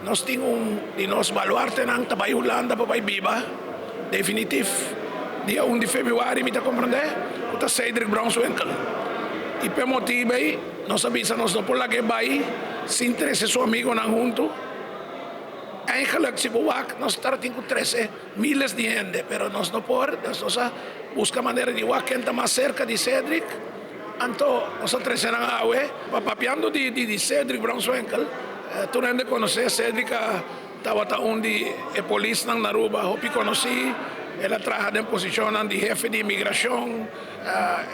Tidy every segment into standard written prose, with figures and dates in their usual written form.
Nos tin un di nos baluartenan ta bai Hulanda pa bai biba definitif dia un di febrüari mi ta komprendé ku ta Cedric Brownswinkel i p'e motibu ei nos a bisa nos no por lag'é bai sin trese su amigonan huntu. Eigenlijk si bo wak nos tabata tin ku trese miles di hende pero nos no por, dus nos a buska manera di wak ken ta mas serka di Cedric anto nos a trese nan awe. Papiando di Cedric Brownswinkel tur hende konosé Cedric a tabata un di e polisnan na Aruba hopi konosí. El a traha den posishonnan di hefe di imigrashon,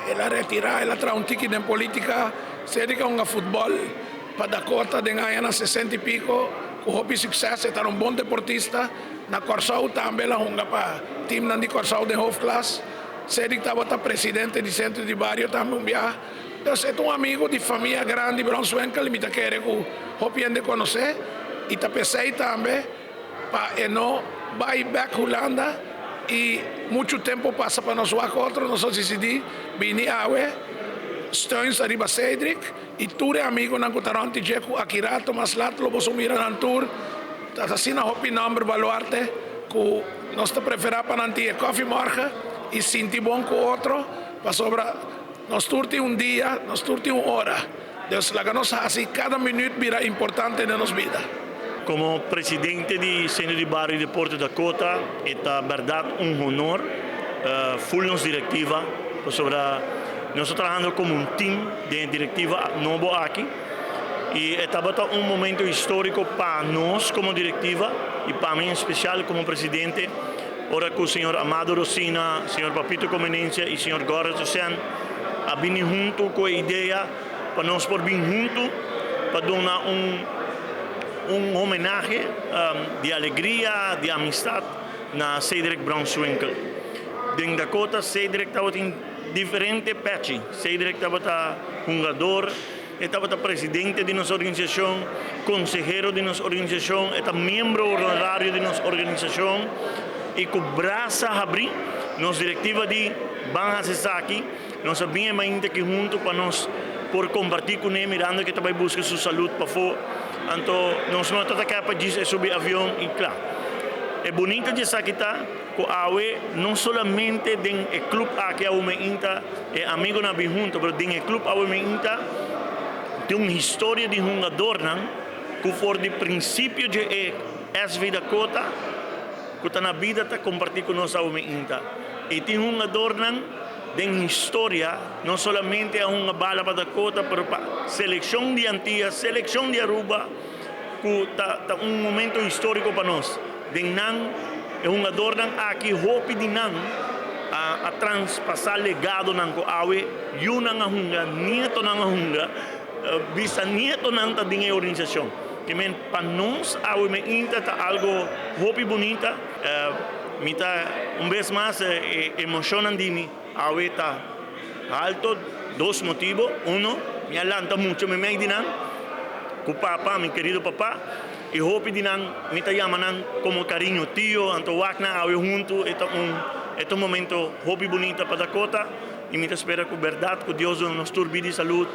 el a retirá, el a traha un tiki den polítika. Cedric a hunga futbòl pa Dakota den añanan sesenta i piko ku hopi sukses. E tabata un bon deportista. Na Kòrsou tambe el a hunga pa timnan di Kòrsou den hoofdklas. Cedric tabata presidente di sentro di bario tambe un biaha. Dus e ta un amigo di famia grandi Brownswinkel y mi ta kere cu hopi hende conoce y ta pesey tambe pa e no bay bek Hulanda y mucho tempo pasa pa nos wak otro nos a dicidi bini awe steuns ariba Cedric y tur e amigonan cu ta rond di dje cu aki rato mas lat lo boso mira nan tur ta asina hopi nomber baluarte cu nos ta prefera pa nan tin e koffie morgen y sinti bon cu otro pasobra Nos tur tin un dia, nos tur tin un ora. Dus laga nos hasi kada minüt bira importante den nos bida. Komo presidente di Sentro di Bario y Deporte Dakota e ta bèrdat un honor ful nos direktiva pasobra nos ta trahando komo un tim den e direktiva nobo aki y e tabata un momento historico pa nos komo direktiva y pa mi en spesial komo presidente. Ora ku señor Amado Rosina, señor Papito Comenencia i señor Gorres Toussaint a bini huntu ku e idea pa nos por bin huntu pa duna un un homenahe di alegria, di amistad na Cedric Brownswinkel. Den Dakota Cedric tabatin diferente pechi. Cedric tabata hungador. E tabata presidente di nos organisashon, konsehero di nos organisashon, e ta miembro honorario di nos organisashon i ku brasa habrí nos direktiva di ban hasi esaki. Nos a bin e mainta aki huntu pa nos por kompartí kuné mirando ku e ta bai buska su salud pafó. Anto nos no ta ta pa djis e subi avion i kla. E bunita di esaki ta ku awe no solamente den e klup aki awe mainta, E amigonan a bin hunto, pero den e club awe mi inta tin un historia di hungadornan cu for di principio dje e SV Dakota cu ta na bida ta comparti cu nos awe mi inta. Y tin hungadornan den historia no solamente a hunga bala pa Dakota pero pa seleccion di Antillas, seleccion di Aruba cu ta un momento historico pa nos. Den nan, e hungadornan aki hopi di nan a traspasá legadonan ku awe yunan a hunga, nietonan a hunga, bisanietonan ta den e organisashon. Ke men pa nos awe meinta ta algo hopi bunita. Mi ta un bes mas e emoshonnan di mi awe ta halto. Dos motibu, uno, mi a lanta mucho meimei di nan ku papa, mi kerido papa. E hopi di nan mi ta yama nan komo kariño tio, anto wak nan awe huntu e ta un e ta un momento hopi bunita pa Dakota i mi ta spera ku bèrdat ku Dios duna nos tur bida i salud,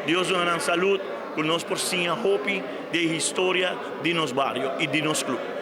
Dios duna nan salud ku nos por siña hopi di e historia di nos bario i di nos club.